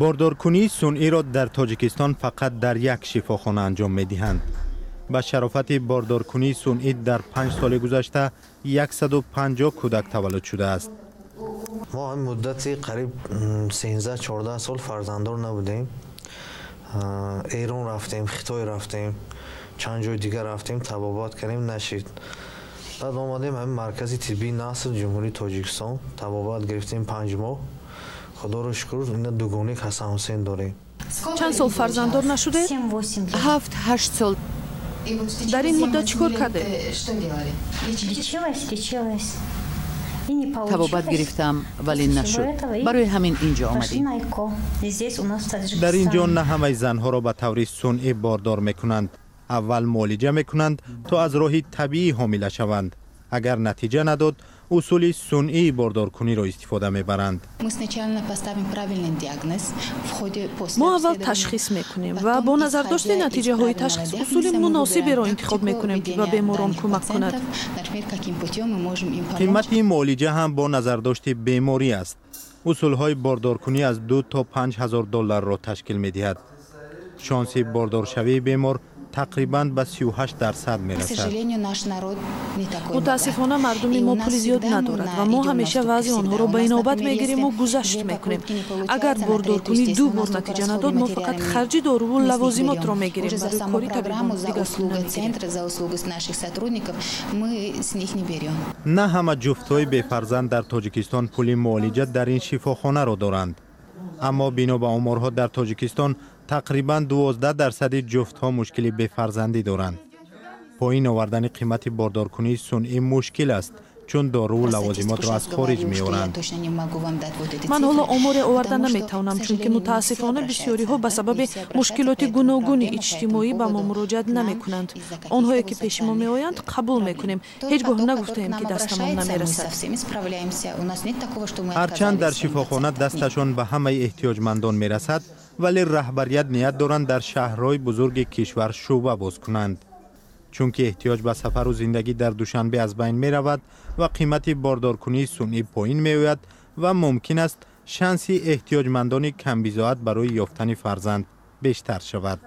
Бордоркунии сунъиро дар Тоҷикистон фақат дар як шифохона анҷом медиҳанд. Ба шарофати бордоркунии сунъӣ дар 5 соли гузашта 150 кӯдак таваллуд шудааст. Мо ҳамин муддати қариб 13-14 сол фарзанддор набудем. Эрон рафтем, Хитой рафтем, чанд ҷои дигар рафтем, табобат кардем, нашид. Баъд омадем ҳамин маркази тиббии Наср Ҷумҳурии Тоҷикистон, табобат гирифтем 5 моҳ. Худоро шукр, ина дугоник Ҳасан, Ҳусен дорем. Чанд сол фарзанддор нашудед? 7-8 сол. Дар ин муддат чӣ кор кардед? Лечилась, лечилась. Табобат гирифтам, вале нашуд. Барои ҳамин инҷо омадем. Дар ин ҷо на ҳамаи занҳоро ба таври сунъӣ бордор мекунанд. Аввал муолиҷа мекунанд, то аз роҳи табиӣ ҳомила шаванд. Агар натиҷа надод, усули сунъии бордоркуниро истифода мебаранд. Мо аввал ташхис мекунем ва бо назардошти натиҷаҳои ташхис усули муносиберо интихоб мекунем, ки ба беморон кӯмак кунад. Қимати муолиҷа ҳам бо назардошти беморӣ аст. Усулҳои бордоркунӣ аз 2 то 5 ҳазор долларро ташкил медиҳад. Шонси бордоршавии бемор тақрибан ба 38% мерасад. Мутаассифона, мардуми мо пули зиёд надорад ва мо ҳамеша вазъи онҳоро ба инобат мегириму гузашт мекунем. Агар бордоркунӣ ду бор натиҷа надод, мо фақат харҷи доруву лавозимотро мегирем, барои кори табибон дигар пул намегирем. На ҳама ҷуфтҳои бефарзанд дар Тоҷикистон пули муолиҷа дар ин шифохонаро доранд. Аммо бино ба оморҳо, дар Тоҷикистон тақрибан 12 дарсади ҷуфтҳо мушкили бефарзандӣ доранд. Поин овардани қимати бордоркунии сунъӣ мушкил аст, чун доруву лавозимотро аз хориҷ меоранд. Ман ҳоло оморе оварда наметавонам, чунки мутаассифона бисёриҳо ба сабаби мушкилоти гуногуни иҷтимоӣ ба мо муроҷиат намекунанд. Онҳое ки пеши мо меоянд, қабул мекунем. Ҳеҷ гоҳ нагуфтаем, ки дастамон намерасад. Ҳарчанд дар шифохона дасташон ба ҳамаи эҳтиёҷмандон мерасад, вале раҳбарият ният доранд дар шаҳрҳои бузурги кишвар шӯъба боз кунанд, чунки эҳтиёҷ ба сафару зиндагӣ дар Душанбе аз байн меравад ва қимати бордоркунии сунъӣ поин меояд ва мумкин аст шанси эҳтиёҷмандони камбизоат барои ёфтани фарзанд бештар шавад.